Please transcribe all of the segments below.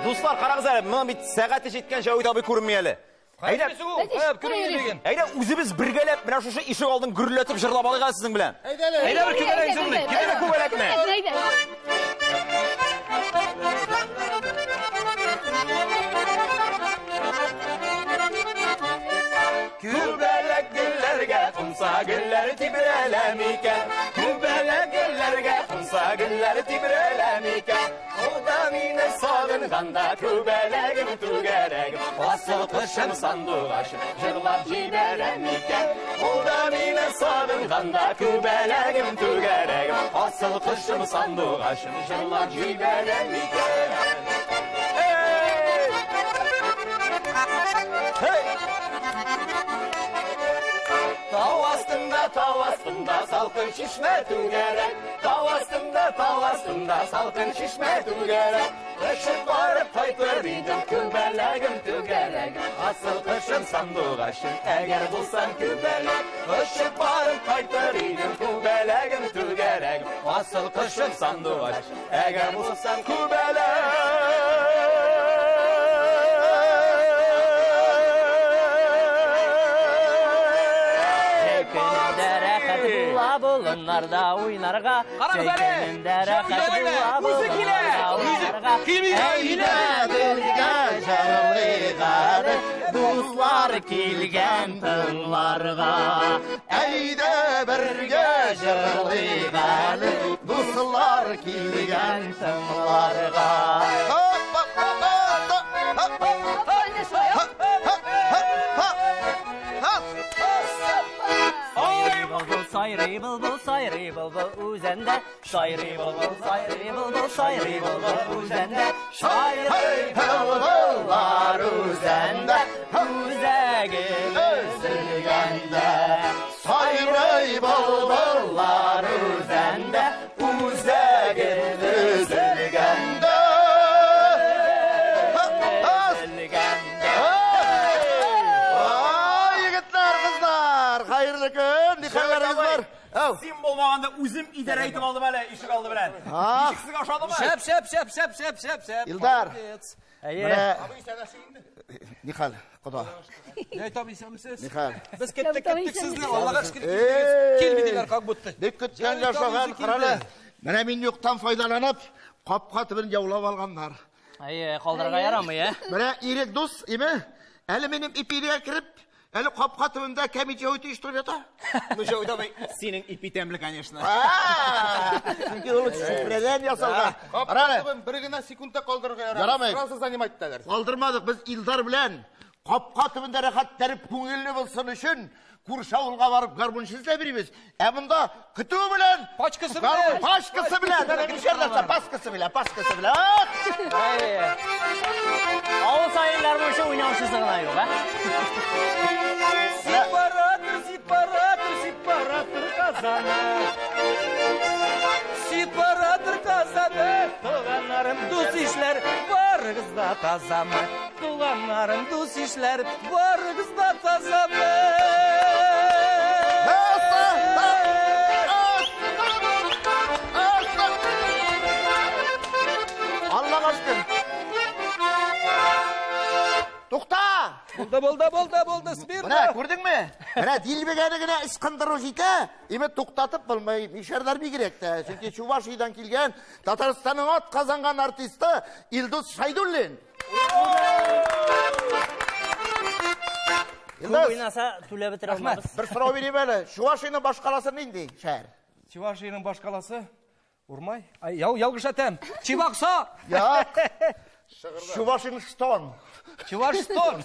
Дуслар, карагыз әле, моның бит сәгате җиткән, Җәвит абый күренми әле. Әйдә, әйдә, үзебез бергәләп менә шушы ишек алдын гөрләтеп җырлап алыйк әле сезнең белән. Әйдә әле. Әйдә бер күбәләк җырлыйк. Әйдә күбәләкне. Әйдә. Күбәләк гөлләргә кунса гөлләр тибрәлә микән? Күбәләк гөлләргә кунса гөлләр тибрәлә микән? Ул да мине сагынганда күбәләгем түгәрәгем, асыл кошым сандугачым җырлап җибәрә микән? Ул да мине сагынганда күбәләгем түгәрәгем, асыл кошым сандугачым җырлап җибәрә микән? Эй! Hey! Тау астында, тау астында салкын чишмә түгәрәк. Тау астында, тау астында салкын чишмә түгәрәк. Очып барып кайтыр идем, күбәләгем түгәрәгем. Асыл кошым сандугачым, әгәр булсам күбәләк. Очып барып кайтыр идем, күбәләгем түгәрәгем. Асыл кошым сандугачым, әгәр булсам күбәләк. Көнендә рәхәт була болыннарда уйнарга. Карагыз әле! Көнендә рәхәт була Үзе килә! болыннарда уйнарга. Әйдә бергә җырлыйк әле, дуслар килгән тыңларга. Әйдә бергә җырлыйк әле, дуслар килгән тыңларга. Сайрый былбыл, сайрый былбыл, сайрый былбыл үзәндә. Сайрый былбыл, сайрый былбыл, сайрый былбыл үзәндә. Сайрый Былбыллар үзәндә, үзәгем өзелгәндә. Сайрый былбыллар үзәндә, үзәгем өзелгәндә. Өзелгәндә. Ай, егетләр, кызлар, хәерле көн, ни хәлләрегез бар? Әу. Син булмаганда үзем идарә итеп алдым әле ишек алды белән. Ах. Ничек сезгә ошадымы? Шәп, шәп, шәп, шәп, шәп, шәп, шәп. Илдар. Молодец. Әйе. Менә Нихәл, кода, Җәвит абый, исәнмесез? нихәл. Без кеттек, Җәвит абый, кеттек сезне. исәнмесез. Аллага шөкер, Эй. килдегез. Килми диләр, как будто. Бик көткән Җәвит абый яшәгән, үзе карале. килде. Менә мин юктан файдаланып, капка төбен яулап алганнар. Әйе, калдырырга ярамый, ә? Менә Ирек дус, име? Әле минем ипигә кереп, әле капка төбендә кәмит җәвит оештырып ята. Ну, Җәвит абый, синең ипи тәмле, конечно. А, Чөнки ул чүпрәдән ясалган. Карале, Капка бер генә секундта калдырырга ярамый. Ярамый. Сразу занимать итәләр. Калдырмадык без Илдар белән капка төбендә рәхәтләнеп күңелле булсын өчен күрше авылга барып гармунчы эзләп йөрибез. Ә монда көтү белән Пачкасы белән. Пачкасы белән, әнә ничәр нәрсә, пачкасы белән, пачкасы белән. Ах! Әйе. Авыл саен гармунчы уйнаучысы гына юк, ә? Сепаратор, сепаратор, сепаратор Казаны. Сепаратор Казаны. Туганнарым, дус ишләр, барыгыз да тазамы? Туганнарым, дус ишләр, барыгыз да тазамы? Аллага шөкер. Тукта! Булды, булды, булды, булды, смирно. Менә күрдеңме? Менә дилбегәне генә ычкындыру җитә, име туктатып булмый. Мишәрләр бигрәк тә. Чөнки Чувашиядән килгән Татарстанның ат казанган артисты Илдус Шайдуллин. Күп Илдус, уйнаса түләп бетерә алмабыз. бер сорау бирим әле. Чувашиянең башкаласы нинди шәһәр? Чувашиянең башкаласы Урмай. Ай, ял, ялгыш әйтәм. Чебоксар. Юк. Чувашингтон. Чувашстон.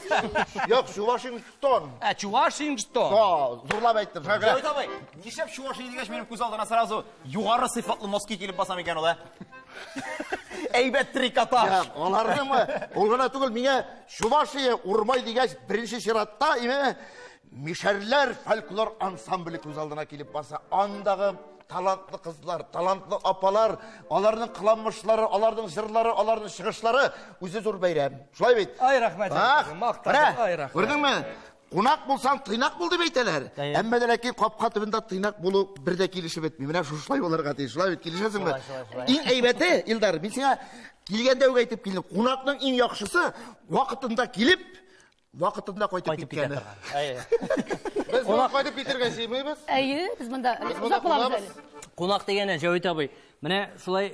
Юк, Чувашингтон. Ә, Чувашингтон. Да, зурлап әйттем. Җәвит абый, нишләп Чувашия дигәч минем күз алдына сразу югары сыйфатлы носки килеп баса микән ул, ә? Әйбәт трикотаж. Я, аларныңмы? Ул гына түгел, миңа Чувашия Урмай дигәч, беренче чиратта име Мишәрләр фольклор ансамбле күз алдына килеп баса. Андагы талантлы кызлар, талантлы апалар, аларның кыланмышлары, аларның җырлары, аларның чыгышлары үзе зур бәйрәм. Шулай бит? Ай, рәхмәт, Ах, мактадың, менә, ай, рәхмәт. Күрдеңме? Кунак булсаң, тыйнак бул дип әйтәләр. Әйе. Әмма дә ләкин капка төбендә тыйнак булу бер дә килешеп бетми. Менә шушылай булырга тиеш. Шулай бит, килешәсеңме? Шулай, шулай, шулай. Иң әйбәте, Илдар, мин сиңа Килгәндә үк әйтеп килдем. Кунакның иң яхшысы вакытында килеп, вакытында кайтып киткәне. Без монда кайтып китәргә җыймыйбыз. Әйе, без монда озак булабыз әле. Кунак дигәннән, Җәвит абый, менә шулай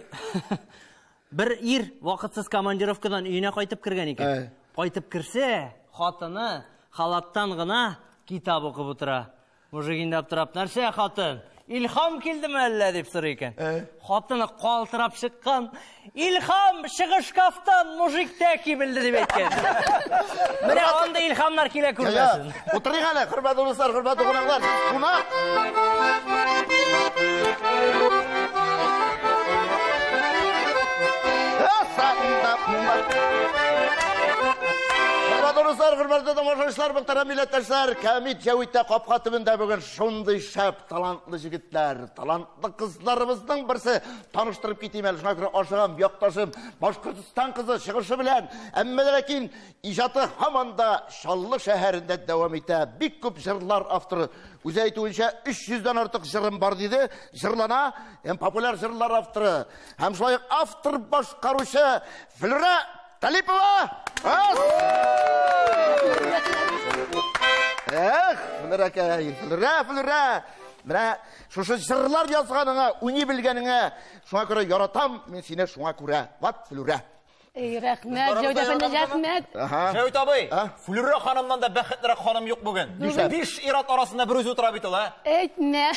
бер ир вакытсыз командировкадан өенә кайтып кергән икән. Кайтып керсә, хатыны халаттан гына китап укып утыра. Мужик инде аптырап, нәрсә хатын? Илһам килдеме әллә дип сорый икән. Хатыны калтырап чыккан. Илһам чыгыш шкафтан мужик тәки белде дип әйткән. Менә андый илһамнар килә күрмәсен. Утырыйк әле, хөрмәтле дуслар, хөрмәтле кунаклар. Кунак. Хөрмәтле дуслар, хөрмәтле тамашачылар, мөхтәрәм милләттәшләр, Кәмит Җәвиттә капка төбендә бүген шундый шәп талантлы җегетләр, талантлы кызларыбызның берсе таныштырып китим әле. Шуңа күрә ашыгам, якташым, Башкортстан кызы чыгышы белән, әмма ләкин иҗаты һаман да Чаллы шәһәрендә дәвам итә. Бик күп җырлар авторы. Үзе әйтүенчә 300 дән артык җырым бар диде. Җырлана, һәм популяр җырлар авторы. Һәм шулай ук автор башкаручы Флюра Талипова! Эх, Флюрәкәй, Флюрә, Флюрә! Менә шушы җырлар язганыңа, уйный белгәнеңә, шуңа күрә яратам мин сине, шуңа күрә. Ват, Флюрә. Эй, рәхмәт, Җәүдәт әфәнде, рәхмәт. Җәүдәт абый, Флюрә ханымнан да бәхетлерәк ханым юк бүген. 5 ир-ат арасында бер үзе утыра бит ул, ә? Әйтмә.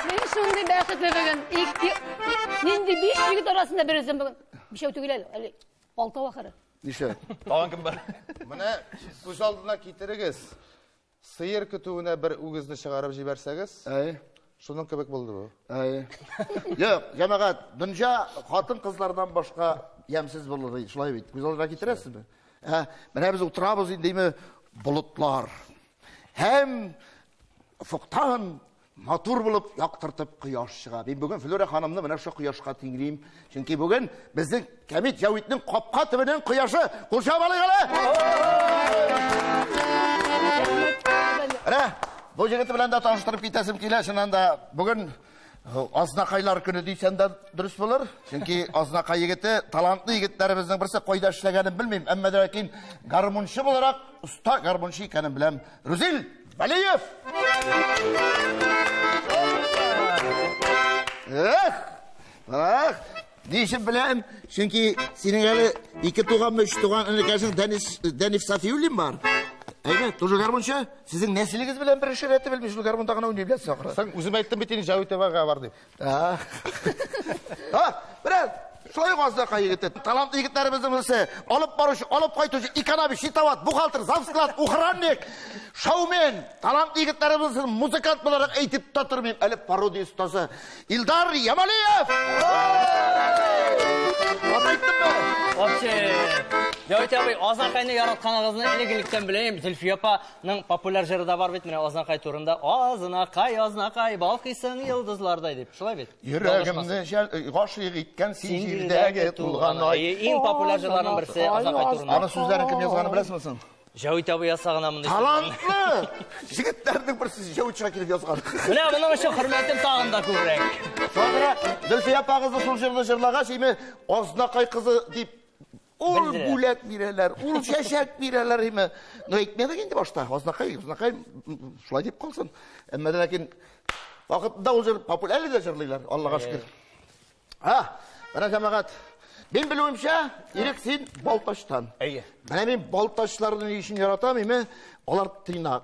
Мин шундый бәхетле бүген. Ике, нинди 5 егет арасында бер үзем бүген. Бишәү түгел әле, әле алтау ахыры. Ничә? Тагын кем бар? Менә күз алдына китерегез. Сыер көтүенә бер үгезне чыгарып җибәрсәгез, шуның кебек булды бу. Юк, җәмәгать, дөнья хатын-кызлардан башка ямьсез булыр ди, шулай бит. Күз алдына китерәсезме? Менә без утырабыз инде, болытлар. Һәм офыктан матур булып яктыртып кояш чыга. Мин бүген Флюра ханымны менә шул кояшка тиңлим. Чөнки бүген безнең Кәмит Җәвитнең капка төбенең кояшы. Кул чабып алыйк әле! Менә бу егете белән дә таныштырып китәсем килә. Чыннан да бүген Азнакайлар көне дисәм дә дөрес булыр. Чөнки Азнакай егете, талантлы егетләребезнең берсе, кайда эшләгәнен белмим. Әмма дә ләкин гармунчы буларак, оста гармунчы икәнен беләм. Рузил Валиев! Эх! Ах! Ни өчен беләм? Чөнки синең әле 2 туганмы, 3 туган энекәшең Дәниф Сафиуллин бар. Әйбәт, тоже гармунчы. Сезнең нәселегез белән бер эш рәте белми, шул гармунда гына уйный беләсез ахры. Соң үзем әйттем бит инде, Җәвит абыйга бар дип. Бераз шулай ук Азнакай егете, талантлы егетләребезнең берсе, алып баручы, алып кайтучы, экономист, счетовод, бухгалтер, завсклад, охранник, шоумен, талантлы егетләребезнең музыкант буларак әйтеп тә тормыйм, әле пародия остасы Илдар Ямалиев! Ат әйттемме? Вообще, Җәвит абый, Азнакайны яратканыгызны элек-электән беләм. Зөлфия апаның популяр җыры да бар бит, менә Азнакай турында. Азнакай, Азнакай, балкыйсың йолдызлардай дип. Шулай бит? Йөрәгемне гашыйк иткән син җирдәге тулган ай. Иң популяр җырларның берсе Азнакай турында. Аның сүзләрен кем язганын беләсеңме соң? Җәвит абый язса гына мондый. Талантлы егетләрнең берсе Җәвит Шакиров язган. Менә моның өчен хөрмәтем тагын да күбрәк. Шуңа Зөлфия апагызны шул җырны җырлагач, име Азнакай кызы дип ул бүләк бирәләр, ул чәчәк бирәләр име. Ну әйтмәдек инде башта, Азнакай, Азнакай шулай дип калсын. Әмма ләкин вакытында ул җыр популяр әле дә җырлыйлар, Аллага шөкер. Менә җәмәгать, мин белүемчә, Ирек, син Балтачтан. Әйе. Менә мин Балтачларны ни өчен яратам, име? Алар тыйнак,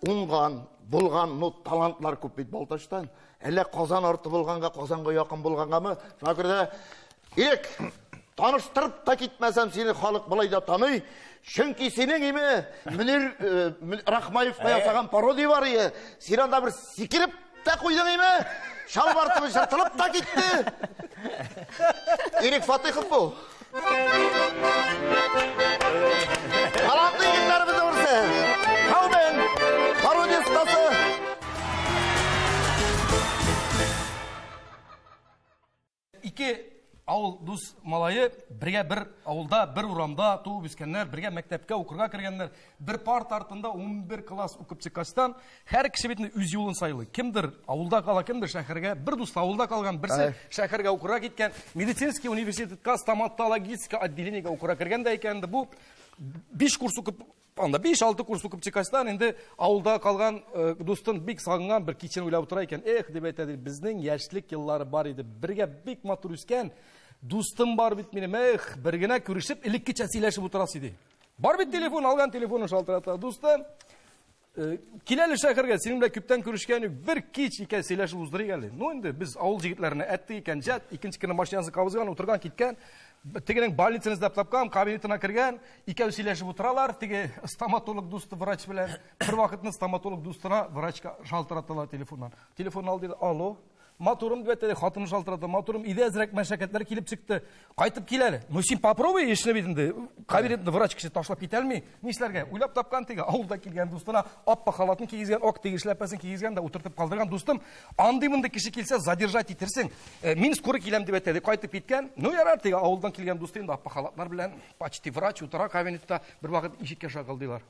уңган, булган, ну талантлар күп бит Балтачтан. Әллә Казан арты булганга, Казанга якын булгангамы? Шуңа күрә дә, Ирек, таныштырып та китмәсәм, сине халык болай да таный. Чөнки синең име Мөнир Рахмаевка ясаган пародия бар ие. Син анда бер сикереп тә куйдың име? Чалбар төбе жыртылып та китте. Ирек Фатыйхов бу. Талантлы егетләребезнең берсе. Шоумен, пародия остасы. Ике авыл дус дус малае бергә бер авылда, бер урамда туып үскәннәр, бергә мәктәпкә укырга кергәннәр. Бер парта артында 11 класс укып чыккачтан, һәр кеше бит үз юлын сайлый. Кемдер авылда кала, кемдер шәһәргә. Бер дус авылда калган, берсе шәһәргә укырга киткән. Медицинский университетка стоматологический отделениегә укырга кергән дә икән инде. Бу 5 курс укып, анда 5-6 курс укып чыккачтан инде авылда калган дустын бик сагынган, бер кичен уйлап утыра икән. Эх, дип әйтә, ди, безнең яшьлек еллары бар иде. Бергә бик матур үскән дустым бар бит минем. Эх, бер генә күрешеп, элеккечә сөйләшеп утырасы иде. Бар бит телефон, алган телефонын шалтырата. Дустым, кил әле шәһәргә, синең белән күптән күрешкән юк, бер кич икән сөйләшеп уздырыйк әле. Ну инде без авыл егетләренә әтте икән, җәт, икенче көнне машинасын кабызган, утырган, киткән. Тегенең больницаны эзләп тапкан, кабинетына кергән, икәү сөйләшеп утыралар. Теге стоматолог дусты врач белән бер вакытны стоматолог дустына врачка шалтыраталар телефоннан. Телефон алды, алло, матурым дип әйтә, хатыны шалтырата, матурым, өйдә әзрәк мәшәкатьләр килеп чыкты. Кайтып кил әле. Ну син попробуй эшне бит инде. Кабинетны врач кеше ташлап китә алмый. Нишләргә? Уйлап тапкан теге авылда килгән дустына аппак халатын кигезгән, ак теге эшләпәсен кигезгән дә утыртып калдырган. Дустым, андый-мондый кеше килсә, задержать итерсең. Мин скоро киләм дип әйтә, кайтып киткән. Ну ярар, теге авылдан килгән дусты инде аппак халатлар белән почти врач утыра кабинетта, бер вакыт ишеккә шакылдыйлар.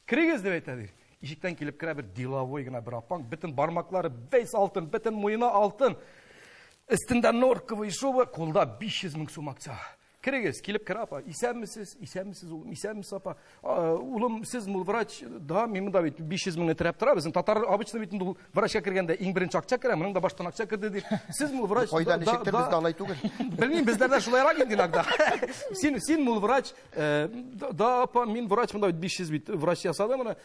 Керегез дип әйтә, ди. Ишектән килеп керә бер деловой гына бер апаң, бөтен бармаклары весь алтын, бөтен муены алтын. Өстендә норковый шуба, кулда 500 мең сум акча. Керегез, килеп керә апа. Исәнмесез, исәнмесез, улым, исәнмесез, апа. Улым, сез мул врач, да, мин монда бит 500 меңне терәп тора. Безнең татар обычно бит инде ул врачка кергәндә иң беренче акча керә, моның да баштан акча керде ди. Сез мул врач, Кайдан да, ничектер да. бездә алай түгел. Белмим, безләрдә шулайрак инде иногда. Син мул врач, да, апа, мин врач, монда бит 500 бит врач ясады моны.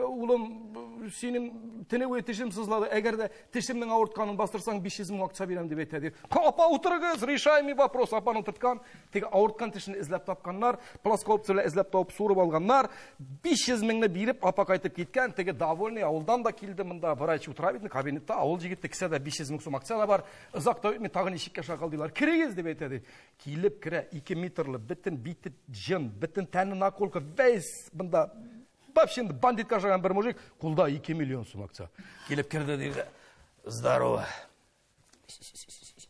Улым, синең тәне буе тешем сызлады. Әгәр дә тешемнең авыртканын бастырсаң, 500 мең акча бирәм дип әйтә ди. Апа, утырыгыз, решаемый вопрос. Апаны утырткан, теге авырткан тешен эзләп тапканнар, плоскогубцы белән эзләп табып суырып алганнар. 500 меңне биреп, апа кайтып киткән. Теге довольный авылдан да килде монда, врач утыра бит кабинетта, авыл егете кесәдә 500 мең сум акча да бар. Озак та үтми, тагын ишеккә шакылдыйлар. Керегез дип әйтә ди. Килеп керә, 2 метрлы, бөтен бите җын, бөтен тәне наколка, весь монда вообще инде бандитка охшаган бер мужик, кулда 2 миллион сум акча. Килеп керде ди. Здорово.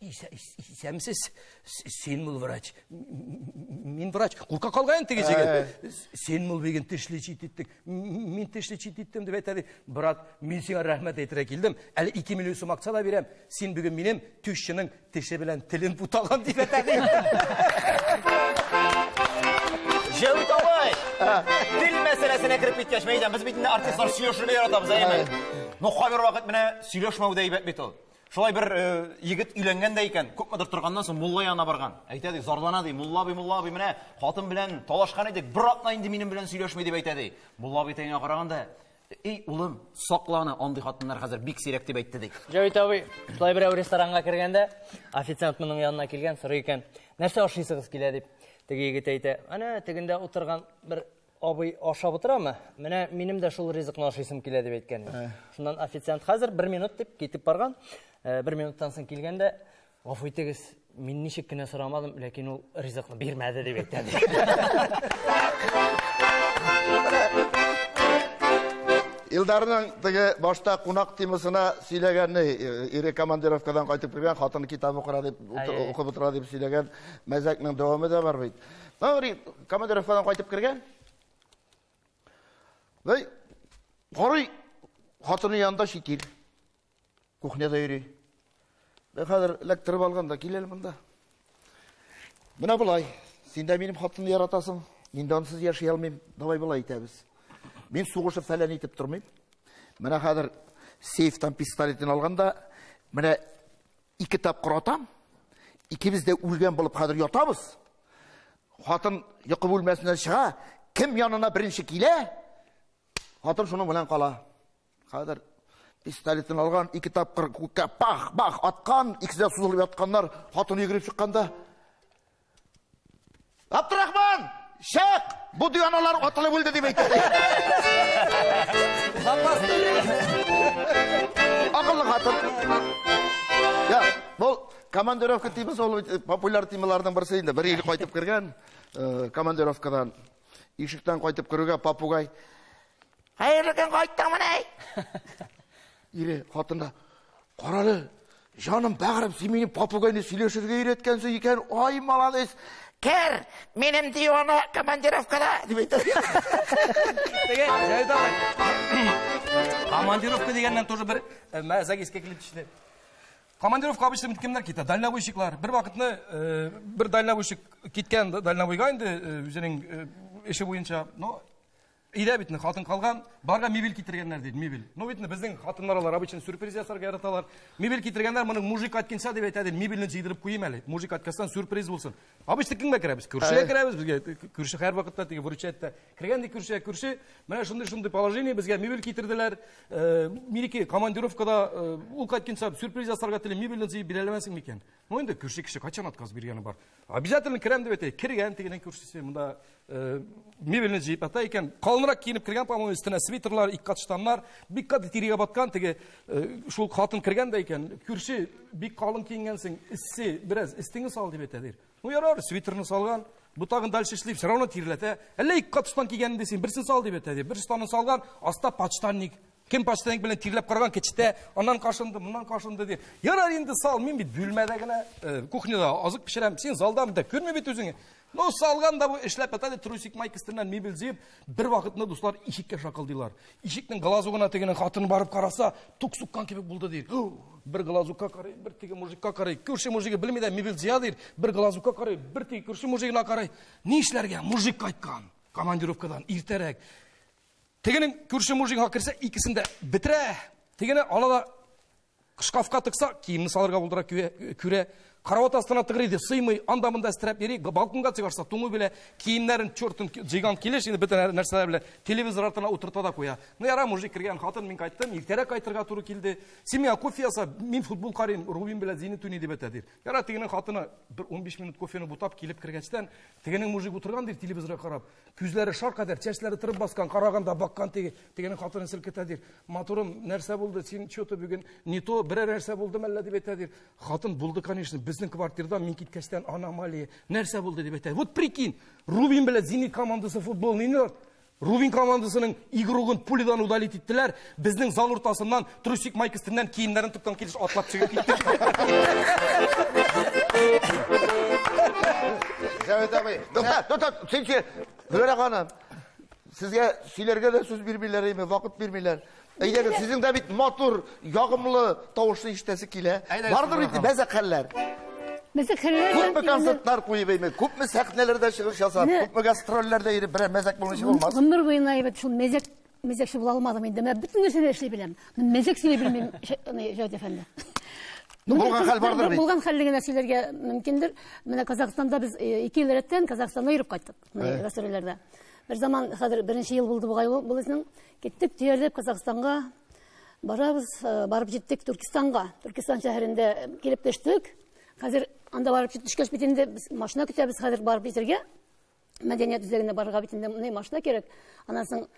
Исәнмесез, син мул врач. Мин врач. Курка калган теге җегет. Син мул бүген теш лечить иттең. Мин теш лечить иттем дип әйтә ди. Брат, мин сиңа рәхмәт әйтергә килдем. Әле 2 миллион сум акча да бирәм. Син бүген минем тещаның теше белән телен бутаган дип әйтә ди. Җәвит абый, тел мәсьәләсенә кереп киткәч, мәйдан, без бит инде артистлар сөйләшүне яратабыз, әйеме? Но кайбер вакыт менә сөйләшмәү дә әйбәт бит ул. Шулай бер егет өйләнгән дә икән, күпмедер торганнан соң мулла янына барган. Әйтә ди, зарлана ди, мулла абый, мулла абый, менә хатын белән талашкан идек, бер атна инде минем белән сөйләшми дип әйтә ди. Мулла абый тәңгә караганда, эй, улым, саклана, андый хатыннар хәзер бик сирәк дип әйтте ди. Җәвит абый, шулай берәү ресторанга кергәндә, официант моның янына килгән, сорый икән, нәрсә ашыйсыгыз килә дип. Теге егет әйтә, әнә тегендә утырган бер абый ашап утырамы? Менә минем дә шул ризыкны ашыйсым килә дип әйткән. Шуннан официант хәзер бер минут дип китеп барган. Бер минуттан соң килгәндә, гафу итегез, мин ничек кенә сорамадым, ләкин ул ризыкны бирмәде дип әйтә. Илдарның теге башта кунак темасына сөйләгәнне, ире командировкадан кайтып килгән, хатыны китап укыра дип, укып утыра дип сөйләгән мәзәкнең дәвамы да бар бит. Нури командировкадан кайтып кергән. Вәй, карый, хатыны янында чит ир. Кухняда йөри. Бә хәзер эләктереп алган да кил әле монда. Менә болай, син дә минем хатынны яратасың, мин дә ансыз яши алмыйм. Давай болай итәбез. Мин сугышып фәлән итеп тормыйм. Менә хәзер сейфтан пистолетын алганда, менә 2 тапкыр атам. Икебез дә үлгән булып хәзер ятабыз. Хатын йокы бүлмәсеннән чыга, кем янына беренче килә, хатын шуның белән кала. Хәзер пистолетын алган, 2 тапкыр күккә пах-пах аткан, икесе дә сузылып ятканнар, хатын йөгереп чыкканда, Абдрахман, чык! Бу диваналар атылып үлде дип әйтте. Акыллы хатын. Я, бу командировка темасы ул бит популяр темаларның берсе инде. Бер ел кайтып кергән командировкадан. Ишектән кайтып керүгә попугай. Хәерле көн кайттың менә. Ире хатынга, карале, Җаным, бәгырем, син минем попугайны сөйләшергә өйрәткәнсең икән. Ай, молодец. Кер, минем дивана командировкада, дип әйтә. Теге, Җәвит абый. Командировка дигәннән тоже бер мәзәк искә килеп төште. Командировка обычно кемнәр китә? Дальнобойщиклар. Бер вакытны бер дальнобойщик киткән дальнобойга инде үзенең эше буенча. Но өйдә бит хатын калган, барга мебель китергәннәр диде, мебель. Ну бит безнең хатыннар алар обычно сюрприз ясарга яраталар. Мебель китергәннәр, моның мужик кайтканча дип әйтә, мебельне җыйдырып куйым әле. Мужик кайтканнан сюрприз булсын. Обычно кемгә керәбез? Күршегә керәбез, безгә күрше һәр вакытта теге выручать итә. Кергән ди күршегә, күрше, менә шундый-шундый положение, безгә мебель китерделәр. Минеке командировкада ул кайтканча сюрприз ясарга телим, мебельне җыеп бирә алмассың микән? Ну инде күрше кеше кайчан отказ биргәне бар. Обязательно керәм дип әйтә. Кергән тегенең күршесе монда мебельне җыеп ята икән. Калынрак киенеп кергән, по-моему, өстенә свитерлар, ике кат штаннар, бик каты тирегә баткан теге шул хатын кергән дә икән. Күрше бик калын киенгәнсең, эссе, бераз өстеңне сал дип әйтә дир. Ну ярар, свитерны салган, бу тагын дальше эшли, все равно тирләтә. Әллә ике кат штан кигән дисең, берсен сал дип әйтә дир. Бер штанын салган, аста подштанник. Кем подштанник белән тирләп караган кечтә, аннан кашынды, моннан кашынды ди. Ярар инде сал, мин бит бүлмәдә генә, кухняда азык пешерәм, син залда монда күрми бит үзеңне. Ну салган да бу эшләп ята ди, трусик майка өстеннән мебель җыеп, бер вакытны дуслар ишеккә шакылдыйлар. Ишекнең глазугына тегенең хатыны барып караса, тук суккан кебек булды ди. Бер глазукка карый, бер теге мужикка карый. Күрше мужигы белми дә мебель җыя ди. Бер глазукка карый, бер теге күрше мужигына карый. Ни эшләргә? Мужик кайткан командировкадан иртәрәк. Тегенең күрше мужигына керсә, икесен дә бетерә. Тегене ала да шкафка тыкса, киемне салырга булдыра, күрә. Карават астына тыгыр иде, сыймый, анда монда өстерәп йөри, балконга чыгарса, туңы белә, киемнәрен чортын җыйган килеш, инде бөтен нәрсәләр белән телевизор артына утырта да куя. Ну яра, мужик кергән, хатын, мин кайттым, иртәрәк кайтырга туры килде. Син миңа кофе яса, мин футбол карыйм, Рубин белән Зенит уйный дип әйтә дир. Яра, тегенең хатыны бер 15 минут кофены бутап килеп кергәчтән, тегенең мужик утырган дир телевизорга карап, күзләре шар кадәр, чәчләре торып баскан, караганда баккан теге, тегенең хатыны селкетә дир. Матурым, нәрсә булды? Син чё-то бүген не то, берәр нәрсә булды мәллә дип әйтә дир. Хатын булды, конечно, безнең квартирада мин киткәчтән аномалия. Нәрсә булды дип әйтә. Вот прикинь, Рубин белән Зенит командасы футбол уйныйлар. Рубин командасының игрогын пулидан удалить иттеләр. Безнең зал уртасыннан трусик майка өстеннән киемнәрен тоткан килеш атлап чыгып китте. Җәвит абый, тукта, тукта, син сөйлә. Гөләрә ханым, сезгә сөйләргә дә сүз бирмиләр, әйме, вакыт бирмиләр. Әйдәгез, сезнең дә бит матур, ягымлы тавышны ишетәсе килә. Бардыр бит мәзәк хәлләр. Мәзәк хәлләр. Күпме концертлар куеп, әйме, күпме сәхнәләрдә чыгыш ясап, күпме гастрольләрдә йөреп, берәр мәзәк булмыйча булмас. Гомер буена әйбәт шул мәзәк, мәзәкче була алмадым инде. Менә бөтен нәрсәне эшли беләм. Мәзәк сөйли белмим, Җәвит әфәнде. Булган хәл бардыр бит. Булган хәлне генә сөйләргә мөмкиндер. Менә Казахстанда без 2 ел рәттән Казахстанда йөреп кайттык, гастрольләрдә. Бер заман, хәзер беренче ел булды бугай ул безнең. Киттек төялеп Казахстанга. Барабыз, барып җиттек Түркистанга. Түркистан шәһәрендә килеп төштек. Хәзер анда барып төшкәч бит инде без машина көтәбез, хәзер барып җитәргә. Мәдәният үзәгенә барырга бит инде мондый машина кирәк. Аннан соң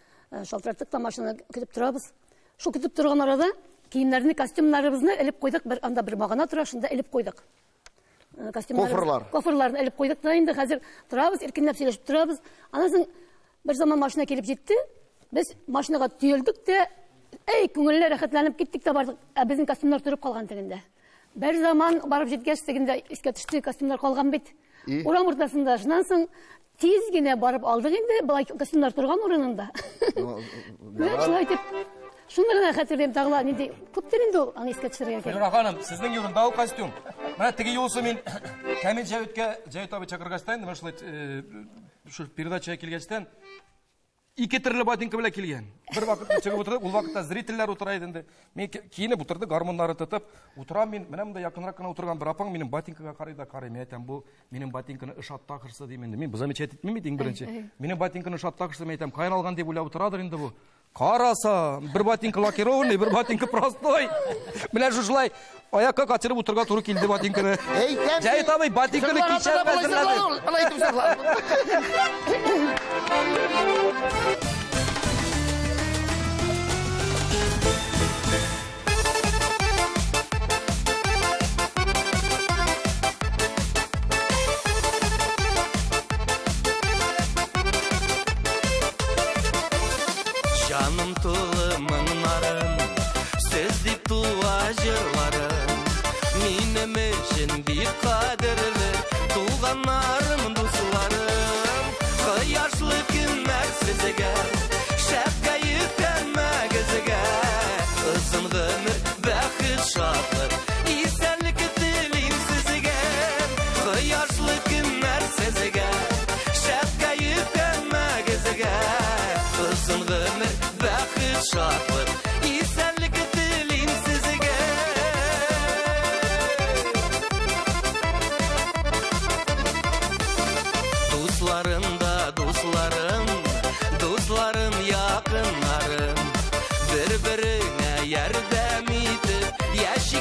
шалтыраттык та машина көтеп торабыз. Шул көтеп торган арада киемнәрне, костюмнарыбызны элеп куйдык. Бер анда бер багана тора, шунда элеп куйдык. Костюмнар, кофрларны элеп куйдык та инде хәзер торабыз, иркенләп сөйләшеп торабыз. Аннан соң бер заман машина килеп җитте. Без машинага төялдек тә, әй, күңелле рәхәтләнеп киттек тә бардык. Ә безнең костюмнар торып калган тегендә. Бер заман барып җиткәч, тегендә искә төште, костюмнар калган бит. Урам уртасында. Шуннан соң тиз генә барып алдык инде, былай костюмнар торган урынында. Менә шулай итеп, шуны гына хәтерлим, тагы ла нинди күптер инде ул, аны искә төшерергә кирәк. Флюра ханым, сезнең юрында ул костюм. Менә теге юлсы мин Камил Җәвиткә, Җәвит абый чакыргачтан, менә шулай шул передачага килгәчтән ике төрле ботинка белән килгән. Бер вакытта чыгып утырдык, ул вакытта зрительләр утыра иде инде. Мин киенеп утырдык, гармуннары тотып, утырам мин, менә монда якынрак кына утырган бер апаң минем ботинкага карый да карый. Мин әйтәм, бу минем ботинканы ошатты ахрысы дим инде. Мин замечать итмим бит иң беренче. Минем ботинканы ошатты ахрысы, мин әйтәм, каян алган дип уйлап утырадыр инде бу. Караса, бер ботинка лакированный, бер ботинка простой. Менә шушылай аякка катырып утырга туры килде ботинканы. Җәвит абый ботинканы кичә әзерләде. Алай итеп саклар. Жаным тулы моңнарым, сез дип туа җырларым.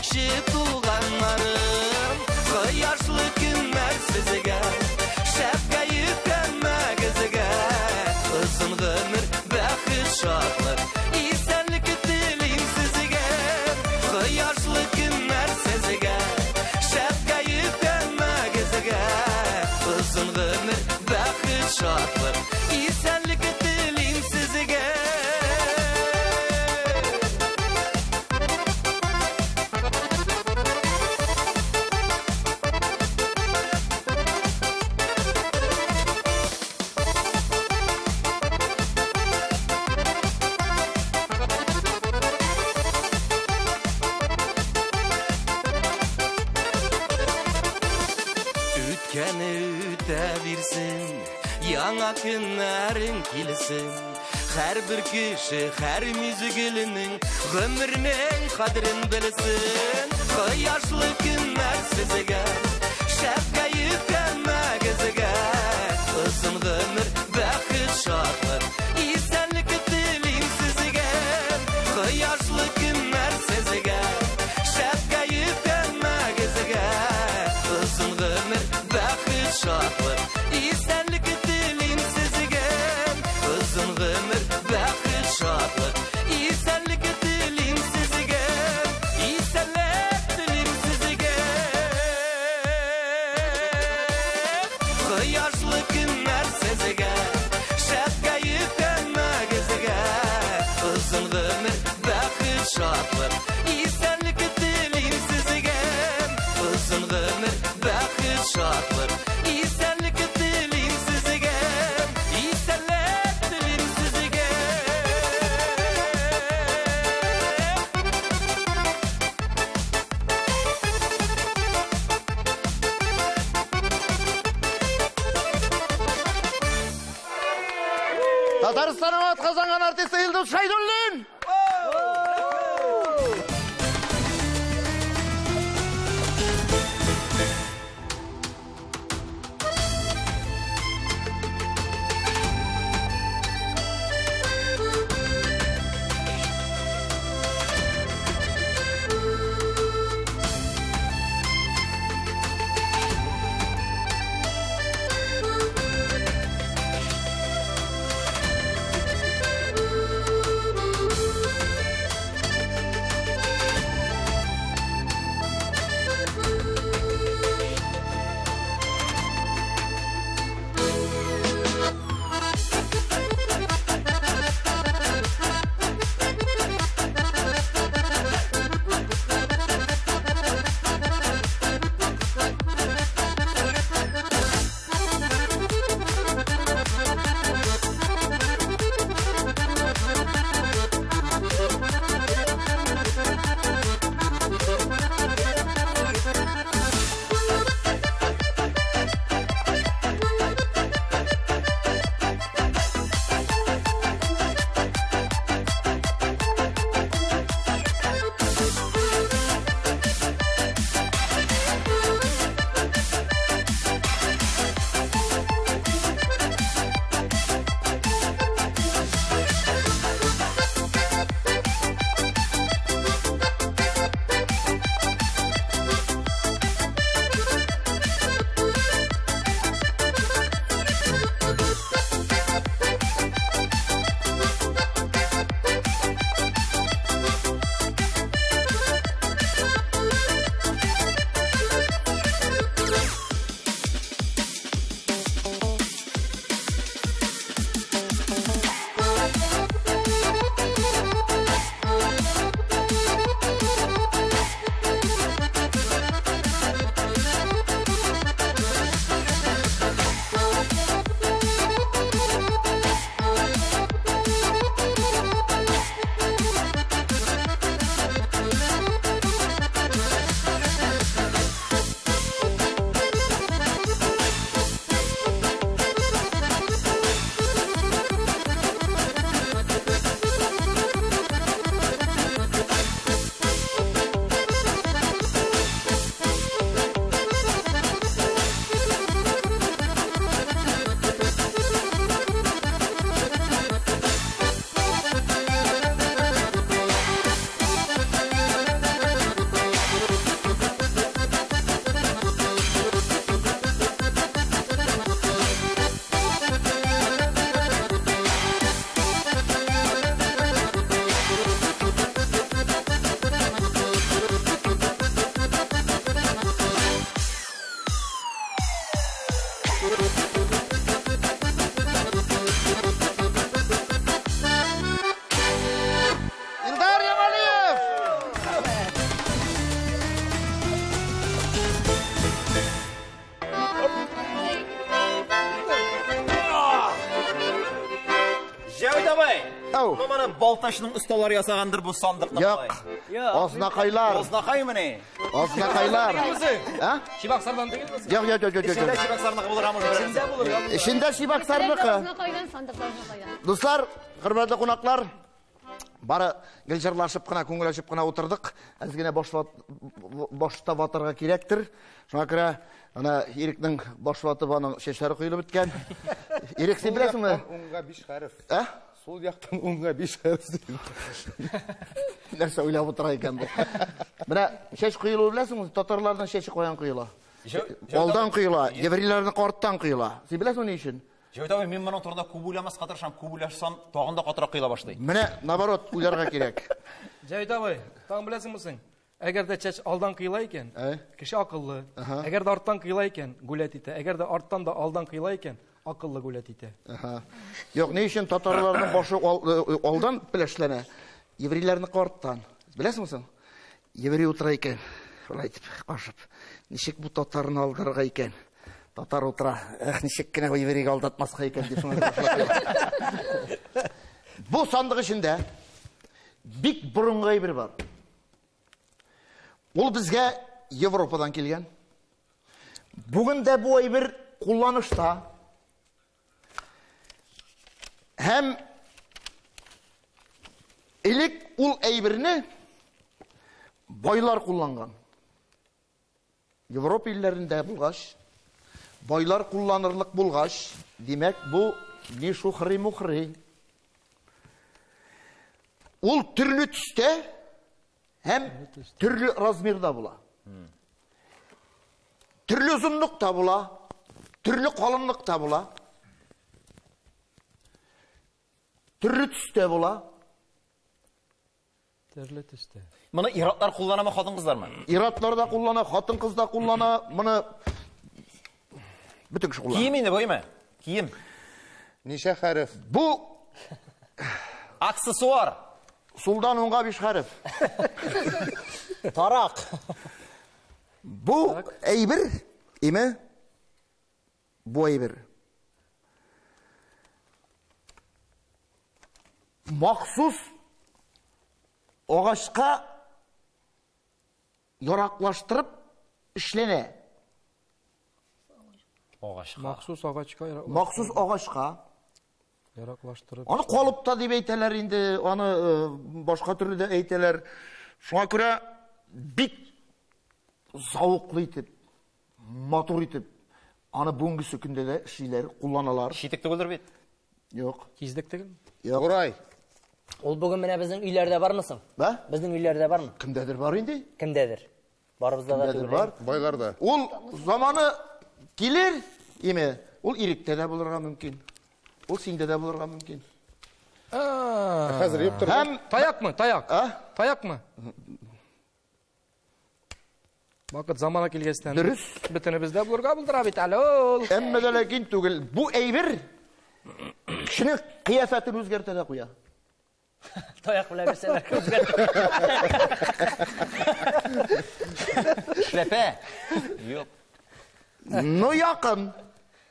Әйтикче туганнарым, кояшлы көннәр сезгә, шәп кәеф һәммәгезгә. Озын гомер, бәхет, шатлык, исәнлек телим сезгә. Кояшлы көннәр сезгә, шәп кәеф һәммәгезгә. Озын гомер, бәхет, шатлык, исәнлек телим сезгә. Үткәне үтә бирсен, яңа көннәрең килсен. Һәрбер кеше һәр мизгеленең гомернең кадерен белсен. Кояшлы көннәр сезгә, шәп кәеф һәммәгезгә. Озын гомер, бәхет, шатлык, исәнлек телим сезгә. Кояшлы көннәр сезгә, шәп кәеф һәммәгезгә. Озын гомер, бәхет, шатлык, исәнлек телим сезгә. Озын гомер, бәхет, шатлык, исәнлек телим сезгә. Исәнлек телим сезгә. Кояшлы көннәр сезгә, шәп кәеф һәммәгезгә. Озын гомер, бәхет, шатлык, исәнлек телим сезгә. Озын гомер, бәхет, шатлык, исәнлек телим сезгә. Исәнлек телим сезгә. Татарстанның атказанган артисты Илдус Шәйдуллин! абый. Ну моны Балтачның осталары ясагандыр бу сандыкны. Юк. Азнакайлар. Азнакаймыни? Азнакайлар. А? Чебоксардан түгелме? Юк, юк, юк, юк. Эчендә Чебоксарныкы булырга мөмкин. Эчендә булыр. Эчендә Чебоксарныкы. Дуслар, хөрмәтле кунаклар, бары гел җырлашып кына, күңел ачып кына утырдык. Әз генә башта ватарга кирәктер. Шуңа күрә ана Ирекнең баш ватып аның чәчләре коелып беткән. Ирек, син беләсеңме? Уңга 5 хәреф. Ә? Сул яктан уңга 5 хәреф. Нәрсә уйлап утыра икән бу? Менә чәч коелуы беләсеңме? Татарларның чәче каян коела? Алдан коела, еврейларның арттан коела. Син беләсеңме ни өчен? Җәвит абый, мин моның турында күп уйламаска тырышам, күп уйлашсам, тагын да катырак коела башлый. Менә наоборот уйларга кирәк. Җәвит абый, тагын беләсеңме син? Әгәр дә чәч алдан кыела икән, кеше акыллы. Әгәр дә арттан кыела икән, гулять итә. Әгәр дә арттан да алдан кыела икән, акыллы гулять итә. Юк, ни өчен татарларның башы алдан пеләшләнә, еврейларныкы арттан. Беләсеңме соң? Еврей утыра икән, шулай итеп кашып. Ничек бу татарны алдарга икән? Татар утыра, эх, ничек кенә бу еврейгә алдатмаска икән дип шуңа. Бу сандык эчендә бик борынгы әйбер бар. Ул безгә Европадан килгән. Бүген дә бу әйбер кулланышта. Һәм элек ул әйберне байлар кулланган. Европа илләрендә булгач, байлар кулланырлык булгач, димәк, бу не шухри-мухри. Ул төрле төстә һәм төрле размерда була. Төрле озынлыкта була, төрле калынлыкта була. Төрле төстә була. Төрле төстә. Моны ир-атлар кулланамы, хатын-кызлармы? Ир-атлар да куллана, хатын-кыз да куллана. Моны бөтен кеше куллана. Кием инде бу, әйме? Кием. Ничә хәреф? Бу аксессуар. Сулдан уңга 5 хәреф. Тарак. Бу әйбер, әйме? Бу әйбер. Махсус агачка яраклаштырып эшләнә. Агачка. Махсус агачка яраклаштырып. Махсус агачка. Яраклаштырып. Аны калыпта дип әйтәләр инде, аны башка төрле дә әйтәләр. Шуңа күрә бик зәвыклы итеп, матур итеп, аны бүгенге көндә дә эшлиләр, кулланалар. Читек түгелдер бит? Юк. Киздек түгелме? Юк. Урай. Ул бүген менә безнең өйләрдә бармы соң? Ба? Безнең өйләрдә бармы? Кемдәдер бар инде. Кемдәдер? Барыбызда да Кемдәдер түгел. бар. Байларда. Ул заманы килер, име? Ул иректә дә булырга мөмкин. Ул синдә дә булырга мөмкин. Хәзер юктыр. Һәм таякмы? Таяк. А? Таякмы? Вакыт замана килгәчтән. Дөрес. Бөтенебездә булырга булдыра бит әле ул. Әмма дә ләкин түгел. Бу әйбер кешенең кыяфәтен үзгәртә дә куя. Таяк белән бирсәләр үзгәртә. Эшләпә. Юк. Ну якын.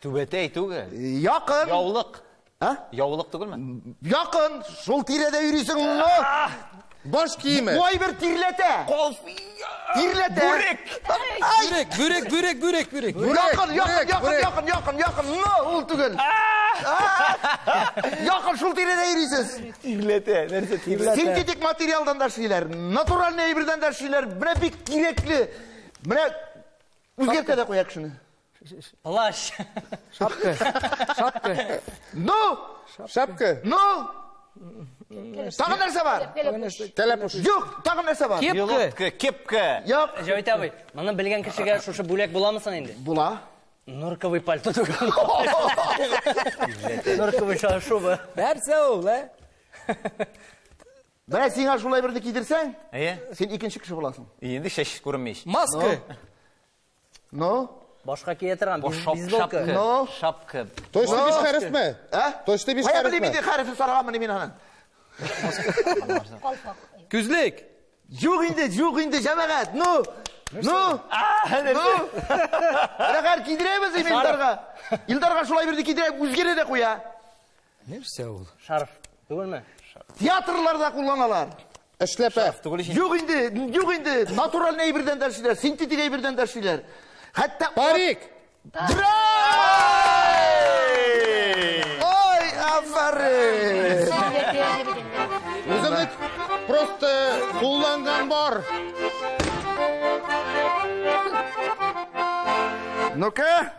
Түбәтәй түгел. Якын. Яулык. А? Яулык түгелме? Якын. Шул тирәдә йөрисең, но. Баш киеме. Бу әйбер тирләтә. Тирләтә. Бүрек. Бүрек, бүрек, бүрек, бүрек, бүрек. Якын, якын, якын, якын, якын, якын. Но, ул түгел. Якын шул тирәдә йөрисез. Тирләтә, нәрсә тирләтә? Синтетик материалдан да эшлиләр, натуральный әйбердән дә эшлиләр. Менә бик кирәкле. Менә үзгәртә дә куя кешене. Плащ. Шапка. Шапка. Ну, Шапка. ну. Тагын нәрсә бар? Кәләпүш. Юк, тагын нәрсә бар? Кепка. Кепка. Юк. Җәвит абый, моны белгән кешегә шушы бүләк буламы соң инде? Була. Норковый пальто түгел. Норковый шуба. Нәрсә ул, ә? Менә сиңа шулай берне кидерсәң, Әйе. син икенче кеше буласың. Инде чәч күренми. Маска. Ну? Башка кия торган бейсболка. Ну? Шапка. Точно биш хәрефме? Ә? Точно биш Кая белим хәрефме? инде хәрефен сарганмын мин аның. Калфак. Күзлек. Юк инде, юк инде, җәмәгать. Ну? Ну? Ну? Менә хәзер кидерәбез инде Илдарга. Илдарга шулай берне кидерәп, үзгәрә дә куя. Нәрсә ул? Шарф. Түгелме? Театрларда кулланалар. Эшләпә. Юк инде, юк инде. Натуральный әйбердән дә эшлиләр, синтетик әйбердән дә эшлиләр. Хәтта Парик. Ой, афәрин! Үземне просто кулланган бар. Ну-ка.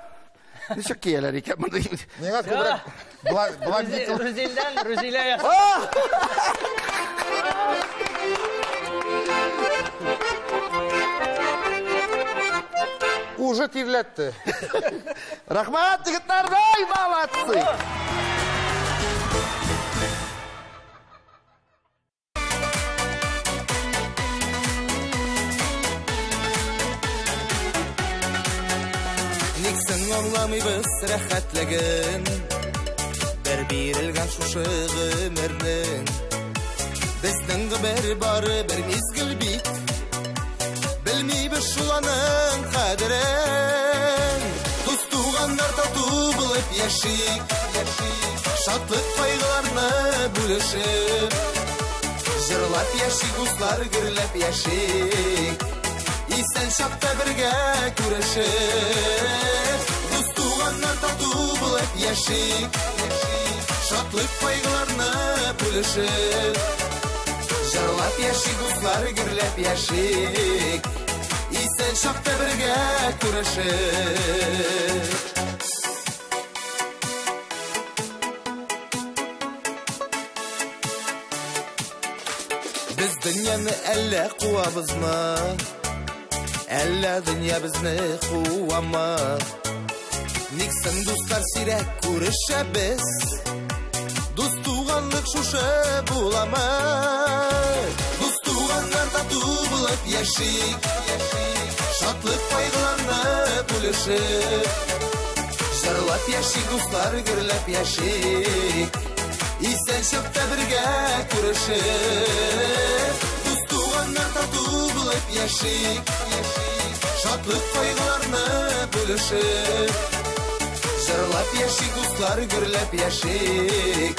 Ничек кияләр икән мондый? Миңа күбрәк блондинка. Рузилдән Рузилә ясады. Уже тирләтте. Рәхмәт, егетләр, ай, молодцы! Ник соң аңламыйбыз рәхәтлеген, бер бирелгән шушы гомернең. Безнең гомер бары бер мизгел бит, белмибез шул аның кадерен. Дус туганнар тату булып яшик, шатлык кайгыларны бүлешеп. Җырлап яшик, дуслар, гөрләп яшик, исән чакта бергә күрешеп. Дус туганнар тату булып яшик, шатлык кайгыларны бүлешеп. Җырлап яшик, дуслар, гөрләп яшик, исән чакта бергә күрешеп. Без дөньяны әллә куабызмы, әллә дөнья безне куамы? Ник соң, дуслар, сирәк күрешәбез? Дус туганлык шушы буламы? Дус туганнар тату булып яшик, шатлык кайгыларны бүлешеп. Җырлап яшик, дуслар, гөрләп яшик, исән чакта бергә күрешеп. Дус туганнар тату булып яшик, шатлык кайгыларны бүлешеп. Җырлап яшик, дуслар, гөрләп яшик,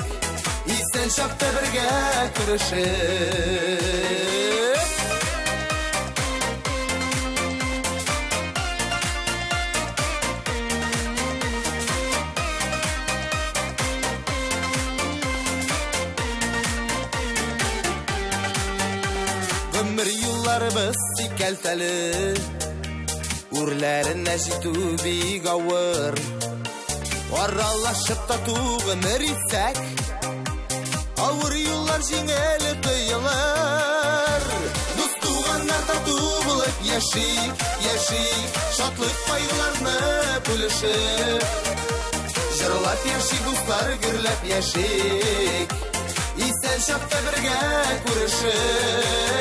исән чакта бергә күрешеп. Гомер юлларыбыз сикәлтәле, үрләренә җитү бик авыр. Аралашып тату гомер итсәк, авыр юллар җиңел тоелыр. Дус туганнар тату булып яшик, яшик, шатлык кайгыларны бүлешеп. Җырлап яшик, дуслар, гөрләп яшик, исән чакта бергә күрешеп.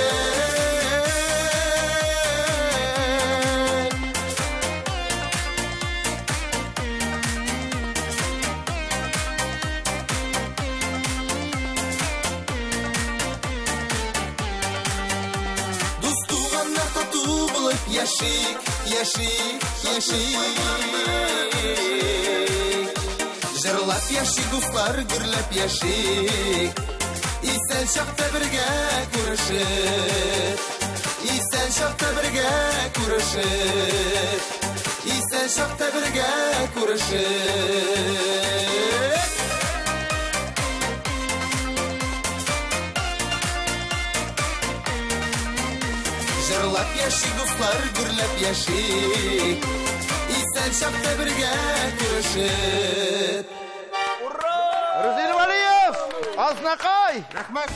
Дус туганнар тату булып яшик, яшик, яшик. Җырлап яшик, дуслар, гөрләп яшик, исән чакта бергә күрешеп. Исән чакта бергә күрешеп. Исән чакта бергә күрешеп. Җырлап яшик, дуслар, гөрләп яшик, исән чакта бергә күрешеп. Рузил Валиев, Азнакай! Рәхмәт.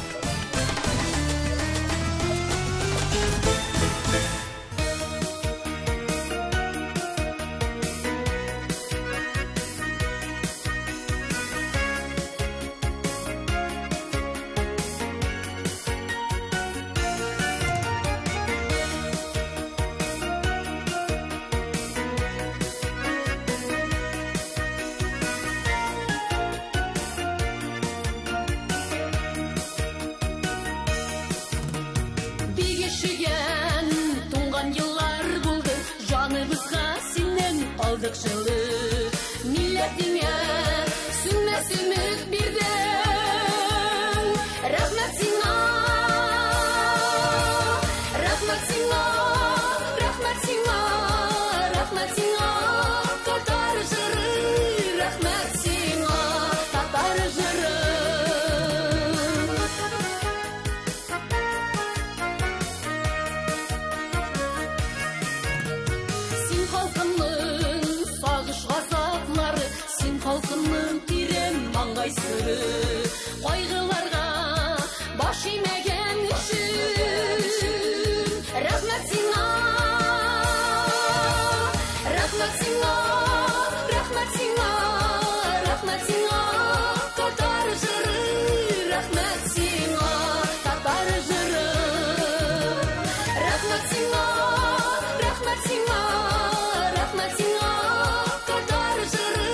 кайсыры. Кайгыларга баш имәгән өчен. Рәхмәт сиңа, рәхмәт сиңа, рәхмәт сиңа, рәхмәт сиңа, татар җыры, рәхмәт сиңа, татар җыры. Рәхмәт сиңа, рәхмәт сиңа, рәхмәт сиңа, татар җыры,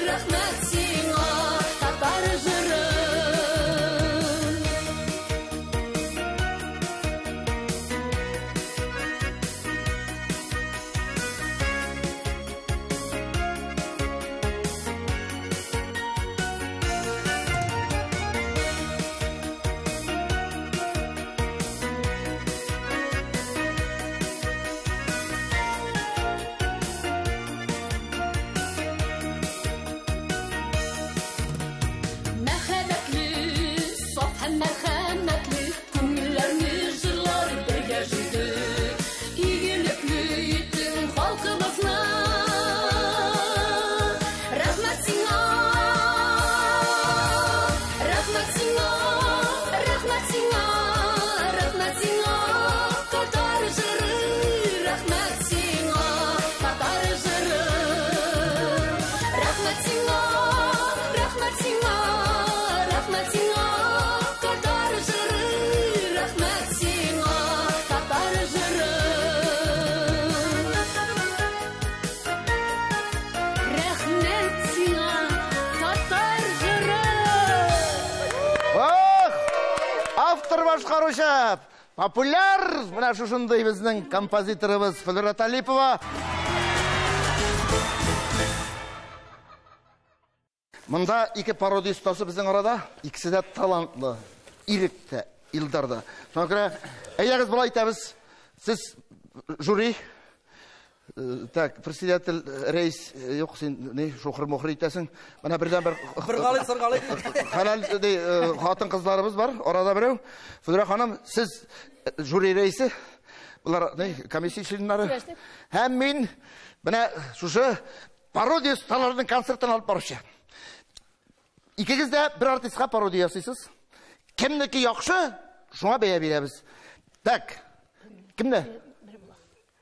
рәхмәт сиңа, татар җыры. Мәхәббәтле, саф һәм мәрхәмәтле, күңелләрне җырлар бергә җыйды. Игелекле иттең халкыбызны. Рәхмәт сиңа, рәхмәт сиңа, рәхмәт сиңа, рәхмәт сиңа, татар җыры, рәхмәт сиңа, татар җыры. Рәхмәт сиңа, рәхмәт сиңа, рәхмәт сиңа, татар җыры, рәхмәт сиңа, татар җыры. Рәхмәт сиңа, татар җыры. Ох! Автор башкаручы, популяр, менә шушындый безнең композиторыбыз Флера Талипова. Монда ике пародия остасы безнең арада, икесе дә талантлы. Ирек тә, Илдар да. Шуңа күрә, әйдәгез болай итәбез. Сез жюри, так, председатель, рәис, юк, син ни, шухыр-мухыр итәсең. Менә бердән бер Быргалый, сыргалый. хәләл ди, хатын-кызларыбыз бар, арада берәү. Флера ханым, сез жюри рәисе, булар ни, комиссия членнары. Сөйләштек. Һәм мин менә шушы пародия осталарының концертын алып баручы. Икегез дә бер артистка пародия ясыйсыз. Кемнеке яхшы, шуңа бәя бирәбез. Так, кемне?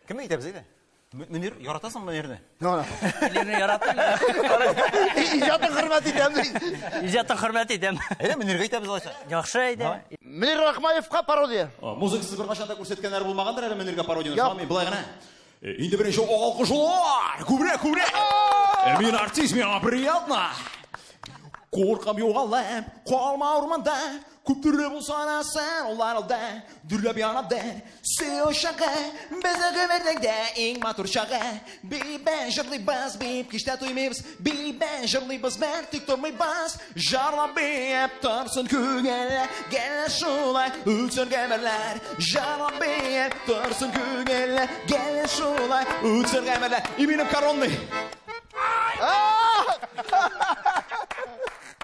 Кемне әйтәбез әйдә? Мөнир, яратасың Мөнирне? Мөнирне яратам. Иҗатын хөрмәт итәм. Иҗатын хөрмәт итәм. Әйдә, Мөниргә әйтәбез алайса. Яхшы әйдә. Мөнир Рахмаевка пародия. Музыкасыз беркайчан да күрсәткәннәр булмагандыр әле Мөниргә пародияны. Юк. Шуңа мин болай гына. Инде беренче алкышлар, күбрәк, күбрәк. Мин артист, миңа приятно. Куркам югалып, калма урманда, күп төрле булса да сен олар алда, дөрләп янады. Сөю чагы, безнең гомернең дә иң матур чагы. Бибә җырлыйбыз, биеп кичтә туймыйбыз, бибә җырлыйбыз, бер тик тормыйбыз. Җырлап биеп торсын күңел, гел шулай үтсен гомерләр. Җырлап биеп торсын күңел, гел шулай үтсен гомерләр. И минем коронный.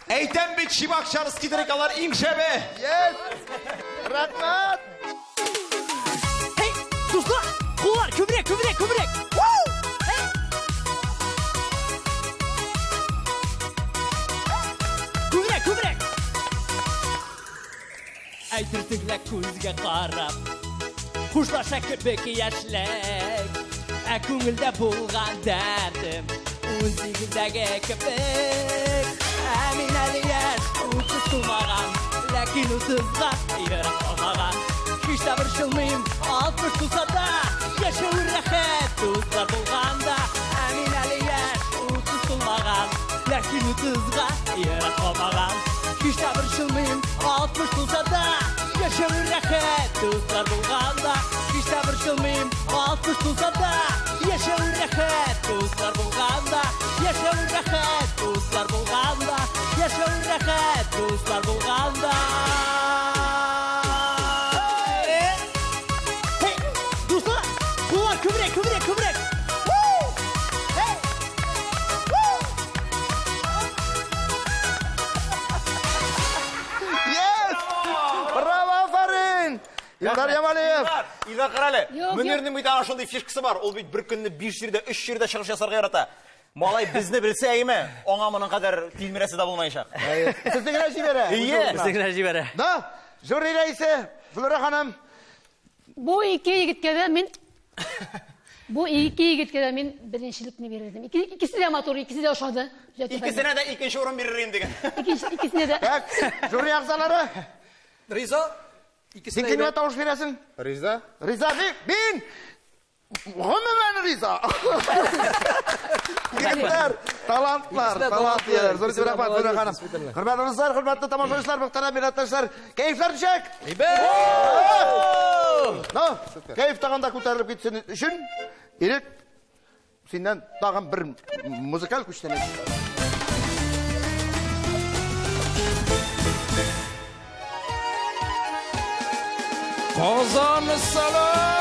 Әйтәм бит, Чебоксарский алар иң шәбе. Yes! Рәхмәт! Hey, дуслар, куллар күбрәк, күбрәк, күбрәк. Hey! Күбрәк, күбрәк. Әйтерсең лә күзгә карап, хушлаша кебек яшьлек. Ә күңелдә булган дәртем 18-дәге кебек. Ә мин әле яшь, 30 тулмаган, ләкин 30-га ерак калмаган. Һич тә борчылмыйм, 60 тулса да, яшәү рәхәт, дуслар булганда. Ә мин әле яшь, 30 тулмаган, ләкин 30-га ерак калмаган. Һич тә борчылмыйм, 60 тулса да, яшәү рәхәт, дуслар булганда. Һич тә борчылмыйм, 60 тулса да, яшәү рәхәт, дуслар булганда. Яшәү рәхәт, дуслар булганда. Яшәү рәхәт, дуслар булганда. Hey, дуслар, куллар күбрәк, күбрәк, күбрәк. Hey! Yes! Браво, афәрин! Илдар Ямалиев! Илдар, кара әле. Юк, Мөнирнең бит ана шундый фишкасы бар. Ул бит бер көнне 5 җирдә, 3 җирдә чыгыш ясарга ярата. Малай безне белсә, әйме, аңа моның кадәр тилмерәсе дә булмаячак. Сезне генә җибәрә. Ие, безне генә җибәрә. Да, жюри рәисе Флюра ханым. Бу ике егеткә дә мин беренчелекне бирер идем. Икесе дә матур, икесе дә ошады. Икесенә дә икенче урын бирер идем дигән. Икесенә дә. Так, жюри әгъзалары. Риза. Син кемгә тавыш бирәсең? Риза. Риза, мин гомумән риза. Егетләр, талантлар, талант ияләр. Зур рәхмәт, Флюра ханым. Хөрмәтле дуслар, хөрмәтле тамашачылар, мөхтәрәм милләттәшләр, кәефләр ничек? Ну, кәеф тагын да күтәрелеп китсен өчен, Ирек, синнән тагын бер музыкаль күчтәнәч. Казан сәлам!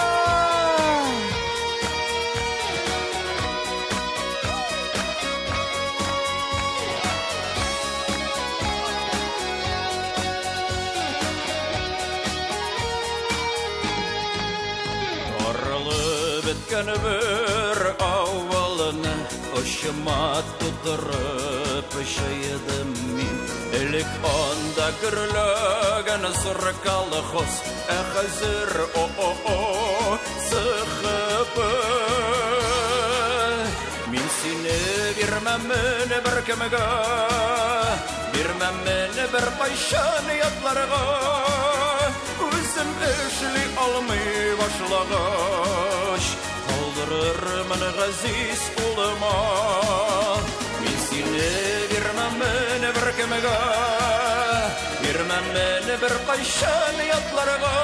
Таралып беткән бер авылны очыма тутырып җыйдым мин. Элек анда гөрләгән зур колхоз, ә хәзер о-о-о сыхып. Мин сине бирмәм бер кемгә, бирмәм бер кайчан ятларга. Үзем эшли алмый башлагач, калдырырмын газиз улыма. Мин сине бирмәм бер кемгә, бирмәм бер кайчан ятларга.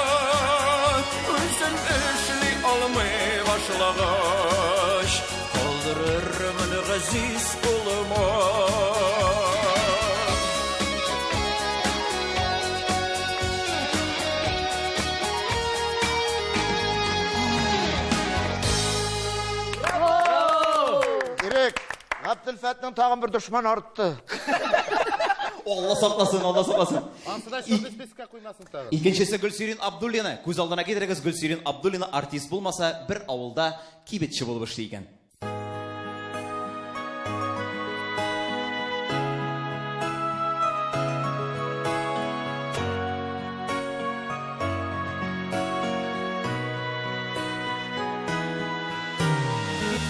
Үзем эшли алмый башлагач, калдырырмын газиз улыма. Габделфәтнең тагын бер дошман артты. Алла сакласын, Алла сакласын. Ансы да шундый спискка куймасын тагын. Икенчесе Гөлсирин Абдуллина. Күз алдына китерегез, Гөлсирин Абдуллина артист булмаса, бер авылда кибетче булып эшли икән.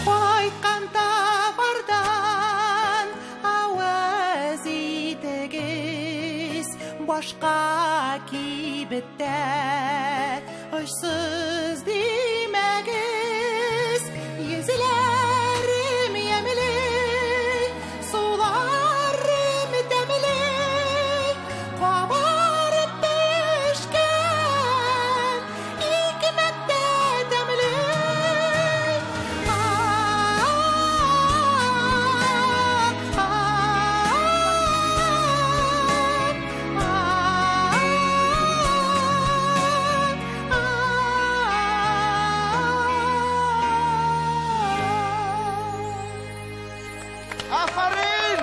Кайткан товардан авыз итегез, башка кибеттә очсыз димәгез. Йөзләрем ямьле, суларым тәмле, кабарып пешкән икмәк тә тәмле. Афарин!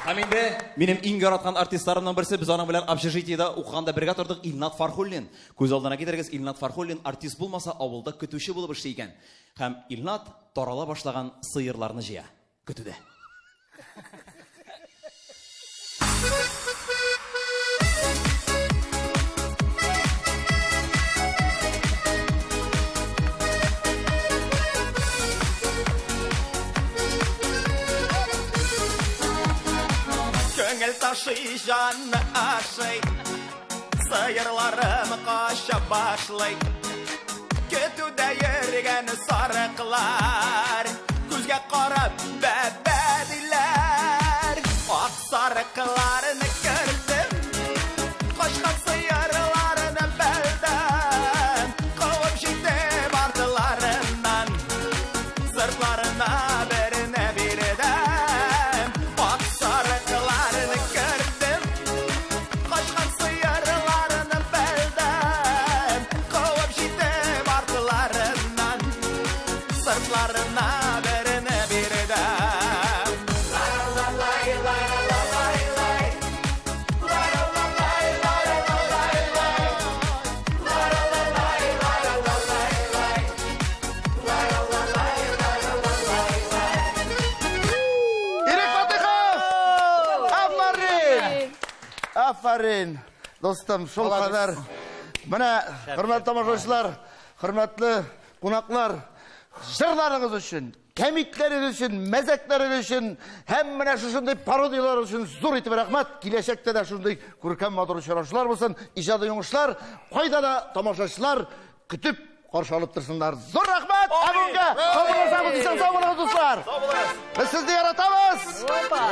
Һәм инде минем иң яраткан артистларымның берсе, без аның белән общежитиедә укыганда бергә тордык, Илнат Фархуллин. Күз алдына китерегез, Илнат Фархуллин артист булмаса, авылда көтүче булып эшли икән. Һәм Илнат тарала башлаган сыерларны җыя көтүдә. Күңел ташый, җанны ашый, сыерларым кача башлый. Көтүдә йөргән сарыклар күзгә карап бәбә диләр. Ак сарыкларны күрдем, качкан сыерларны белдем. Куып җитеп артларыннан, сыртларына берне бирдем. Ак сарыкларны күрдем, качкан сыерларны белдем. Куып җитеп артларыннан, сыртларына берне бирдем. Ла-ла-лай, ла-ла-лай-лай. Афәрин, дустым, шул кадәр. Менә, хөрмәтле тамашачылар, хөрмәтле кунаклар, җырларыгыз өчен, кәмитләрегез өчен, мәзәкләрегез өчен һәм менә шушындый пародияләр өчен зур итеп рәхмәт. Киләчәктә дә шундый күркәм матур очрашулар булсын, иҗади уңышлар, кайда да тамашачылар көтеп каршы алып торсыннар. Зур рәхмәт! Ә бүгенгә сау булыгыз, исән сау булыгыз, дуслар. Без сезне яратабыз. Опа!